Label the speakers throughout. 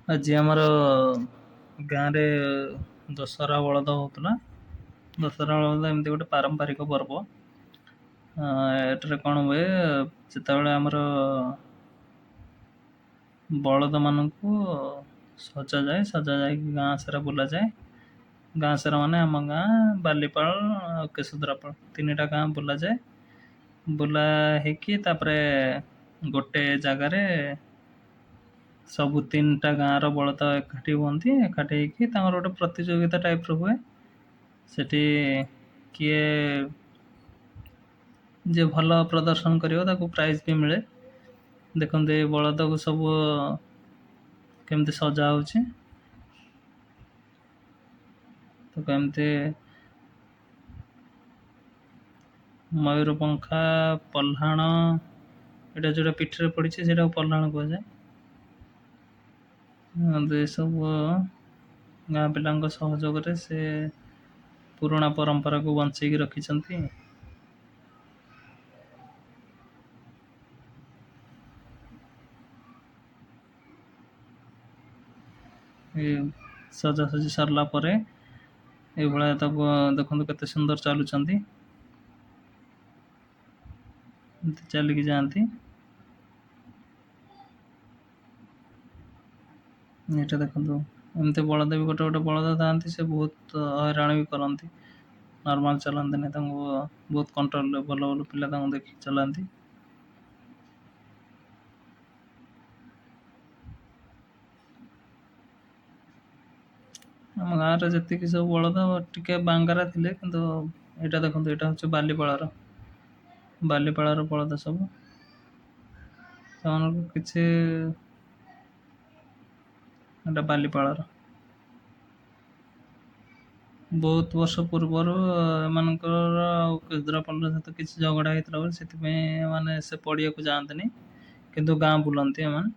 Speaker 1: ଆଜି ଆମର ଗାଁରେ ଦଶହରା ବଳଦ ହେଉଥିଲା। ଦଶହରା ବଳଦ ଏମିତି ଗୋଟେ ପାରମ୍ପରିକ ପର୍ବ। ଏଠାରେ କ'ଣ ହୁଏ, ଯେତେବେଳେ ଆମର ବଳଦମାନଙ୍କୁ ସଜାଯାଏ, ସଜାଯାଇକି ଗାଁ ସାରା ବୁଲାଯାଏ। ଗାଁ ସାରା ମାନେ ଆମ ଗାଁ ବାଲିପାଳ ଆଉ କେଶଦ୍ରାପାଳ ତିନିଟା ଗାଁ ବୁଲାଯାଏ। ବୁଲା ହେଇକି ତାପରେ ଗୋଟେ ଜାଗାରେ ସବୁ ତିନିଟା ଗାଁର ବଳଦ ଏକାଠି ହୁଅନ୍ତି। ଏକାଠି ହେଇକି ତାଙ୍କର ଗୋଟେ ପ୍ରତିଯୋଗିତା ଟାଇପ୍ର ହୁଏ। ସେଠି କିଏ ଯିଏ ଭଲ ପ୍ରଦର୍ଶନ କରିବ ତାକୁ ପ୍ରାଇଜ୍ ବି ମିଳେ। ଦେଖନ୍ତୁ ଏ ବଳଦକୁ ସବୁ କେମିତି ସଜା ହେଉଛି, ତାକୁ ଏମିତି ମୟୂର ପଙ୍ଖା, ପହ୍ଲାଣ, ଏଇଟା ଯେଉଁଟା ପିଠିରେ ପଡ଼ିଛି ସେଇଟାକୁ ପହ୍ଲାଣ କୁହାଯାଏ। ଏସବୁ ଗାଁ ପିଲାଙ୍କ ସହଯୋଗରେ ସେ ପୁରୁଣା ପରମ୍ପରାକୁ ବଞ୍ଚେଇକି ରଖିଛନ୍ତି। ଏ ସଜାସଜି ସରିଲା ପରେ ଏଇଭଳିଆ ତାକୁ ଦେଖନ୍ତୁ କେତେ ସୁନ୍ଦର ଚାଲୁଛନ୍ତି, ଏମିତି ଚାଲିକି ଯାଆନ୍ତି। ଏଇଟା ଦେଖନ୍ତୁ ଏମିତି ବଳଦ ବି ଗୋଟେ ଗୋଟେ ବଳଦ ଥାଆନ୍ତି, ସେ ବହୁତ ହଇରାଣ ବି କରନ୍ତି। ନର୍ମାଲ ଚଲାନ୍ତିନି, ତାଙ୍କୁ ବହୁତ କଣ୍ଟ୍ରୋଲରେ ଭଲ ଭଲ ପିଲା ତାଙ୍କୁ ଦେଖିକି ଚଲାନ୍ତି। ଆମ ଗାଁରେ ଯେତିକି ସବୁ ବଳଦ ଟିକେ ବାଙ୍ଗରା ଥିଲେ, କିନ୍ତୁ ଏଇଟା ଦେଖନ୍ତୁ ଏଇଟା ହେଉଛି ବାଲିପାଳର, ବାଲିପାଳର ବଳଦ ସବୁ। ସେମାନଙ୍କୁ କିଛି ଏଇଟା ବାଲିପାଳର। ବହୁତ ବର୍ଷ ପୂର୍ବରୁ ଏମାନଙ୍କର ଆଉ କେନ୍ଦ୍ରାପାଳର ସହିତ କିଛି ଝଗଡ଼ା ହେଇଥିଲା ବୋଲି ସେଥିପାଇଁ ଏମାନେ ସେ ପଡ଼ିଆକୁ ଯାଆନ୍ତିନି, କିନ୍ତୁ ଗାଁ ବୁଲନ୍ତି ଏମାନେ।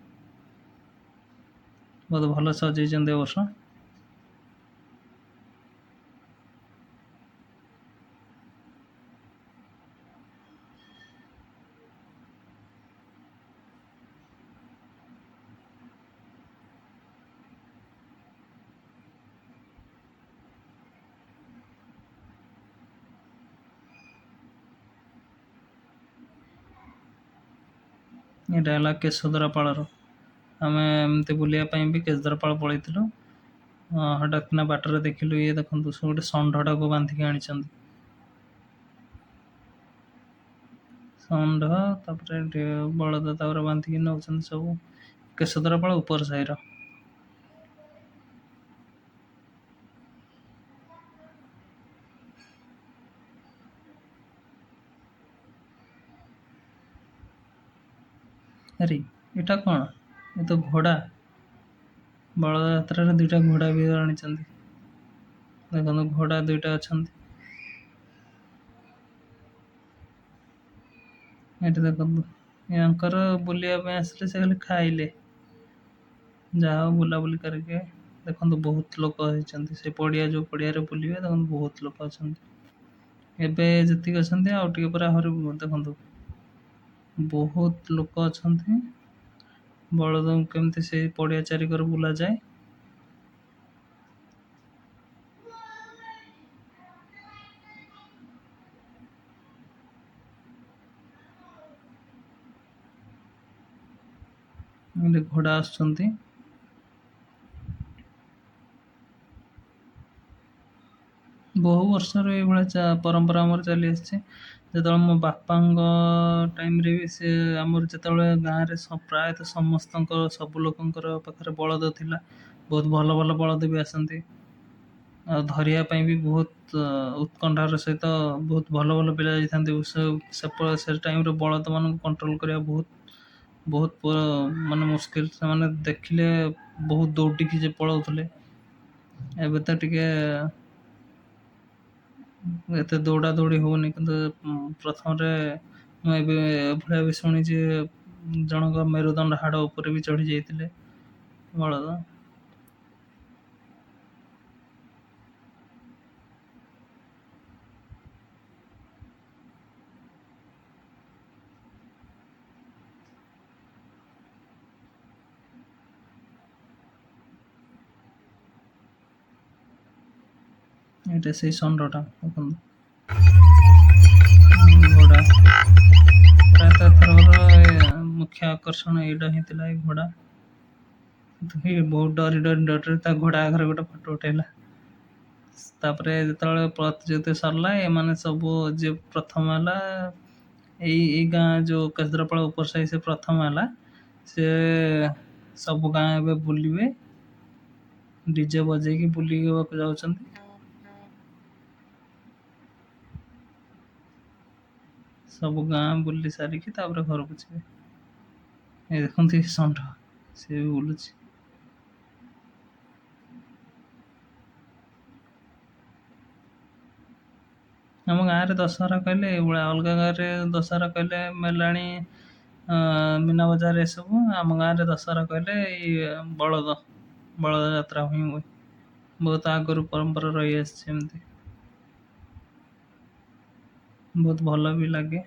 Speaker 1: ବହୁତ ଭଲ ସଜେଇଛନ୍ତି ଏ ବର୍ଷ। ଏଇଟା ହେଲା କେଶଦ୍ରାପାଳର। ଆମେ ଏମିତି ବୁଲିବା ପାଇଁ ବି କେଶଦ୍ରାପାଳ ପଳେଇଥିଲୁ। ହଠାତ୍ କିନା ବାଟରେ ଦେଖିଲୁ ଇଏ ଦେଖନ୍ତୁ ସେ ଗୋଟେ ଷଣ୍ଢଟାକୁ ବାନ୍ଧିକି ଆଣିଛନ୍ତି। ଷଣ୍ଢ ତାପରେ ଏଠି ବଳଦ ତାପରେ ବାନ୍ଧିକି ନେଉଛନ୍ତି ସବୁ। କେଶଦ୍ରାପାଳ ଉପର ସାହିର। ଆରେ ଏଇଟା କ'ଣ? ଏ ତ ଘୋଡ଼ା। ବଳଦ ଯାତ୍ରାରେ ଦୁଇଟା ଘୋଡ଼ା ବି ଆଣିଛନ୍ତି। ଦେଖନ୍ତୁ ଘୋଡ଼ା ଦୁଇଟା ଅଛନ୍ତି। ଏଠି ଦେଖନ୍ତୁ ୟାଙ୍କର ବୁଲିବା ପାଇଁ ଆସିଲେ ସେ ଖାଲି ଖାଇଲେ, ଯାହା ହଉ ବୁଲାବୁଲି କରିକି। ଦେଖନ୍ତୁ ବହୁତ ଲୋକ ହେଇଛନ୍ତି ସେ ପଡ଼ିଆ, ଯେଉଁ ପଡ଼ିଆରେ ବୁଲିବେ ଦେଖନ୍ତୁ ବହୁତ ଲୋକ ଅଛନ୍ତି। ଏବେ ଯେତିକି ଅଛନ୍ତି ଆଉ ଟିକେ ପରେ ଆହୁରି ଦେଖନ୍ତୁ ବହୁତ ଲୋକ ଅଛନ୍ତି। ବଳଦଙ୍କୁ କେମିତି ସେଇ ପଡ଼ିଆ ଚାରିକର ବୁଲାଯାଏ। ଏଠି ଘୋଡ଼ା ଆସୁଛନ୍ତି। ବହୁ ବର୍ଷରୁ ଏଇଭଳିଆ ପରମ୍ପରା ଆମର ଚାଲି ଆସିଛି। ଯେତେବେଳେ ମୋ ବାପାଙ୍କ ଟାଇମ୍ରେ ବି ସେ ଆମର ଯେତେବେଳେ ଗାଁରେ ପ୍ରାୟତଃ ସମସ୍ତଙ୍କ ସବୁ ଲୋକଙ୍କର ପାଖରେ ବଳଦ ଥିଲା। ବହୁତ ଭଲ ଭଲ ବଳଦ ବି ଆସନ୍ତି, ଆଉ ଧରିବା ପାଇଁ ବି ବହୁତ ଉତ୍କଣ୍ଠାର ସହିତ ବହୁତ ଭଲ ଭଲ ପିଲା ଯାଇଥାନ୍ତି। ସେ ଟାଇମ୍ରେ ବଳଦମାନଙ୍କୁ କଣ୍ଟ୍ରୋଲ କରିବା ବହୁତ ବହୁତ ମାନେ ମୁସ୍କିଲ। ସେମାନେ ଦେଖିଲେ ବହୁତ ଦୌଡ଼ିକି ଯେ ପଳାଉଥିଲେ। ଏବେ ତ ଟିକେ ଏତେ ଦୌଡ଼ା ଦୌଡ଼ି ହେଉନି, କିନ୍ତୁ ପ୍ରଥମରେ ମୁଁ ଏବେ ଏଭଳିଆ ବି ଶୁଣିଛି ଜଣଙ୍କ ମେରୁଦଣ୍ଡ ହାଡ଼ ଉପରେ ବି ଚଢ଼ି ଯାଇଥିଲେ ବଳଦ। ଏଇଟା ସେଇ ଷଣ୍ଢଟା ଦେଖନ୍ତୁ, ଘୋଡ଼ା। ପ୍ରାୟତଃ ଏଥରକର ମୁଖ୍ୟ ଆକର୍ଷଣ ଏଇଟା ହିଁ ଥିଲା, ଏଇ ଘୋଡ଼ା। ବହୁତ ଡରି ଡରି ଡରି ଡରି ତା ଘୋଡ଼ା ଆଗରେ ଗୋଟେ ଫଟୋ ଉଠେଇଲା। ତାପରେ ଯେତେବେଳେ ପ୍ରତିଯୋଗିତା ସରିଲା, ଏମାନେ ସବୁ ଯିଏ ପ୍ରଥମ ହେଲା, ଏଇ ଏଇ ଗାଁ ଯେଉଁ କେନ୍ଦ୍ରାପାଳ ଉପର ସାହି, ସେ ପ୍ରଥମ ହେଲା। ସେ ସବୁ ଗାଁ ଏବେ ବୁଲିବେ, ଡିଜେ ବଜେଇକି ବୁଲିବାକୁ ଯାଉଛନ୍ତି। ସବୁ ଗାଁ ବୁଲି ସାରିକି ତାପରେ ଘରକୁ ଯିବେ। ଏ ଦେଖନ୍ତୁ, ଏ ଷଣ୍ଢ, ସିଏ ବି ବୁଲୁଛି। ଆମ ଗାଁରେ ଦଶହରା କହିଲେ ଏଇଭଳିଆ। ଅଲଗା ଗାଁରେ ଦଶହରା କହିଲେ ମେଲାଣି, ମୀନା ବଜାର ଏସବୁ। ଆମ ଗାଁରେ ଦଶହରା କହିଲେ ଏଇ ବଳଦ ବଳଦ ଯାତ୍ରା ହିଁ ହୁଏ। ବହୁତ ଆଗରୁ ପରମ୍ପରା ରହିଆସିଛି ଏମିତି। ବହୁତ ଭଲ ବି ଲାଗେ।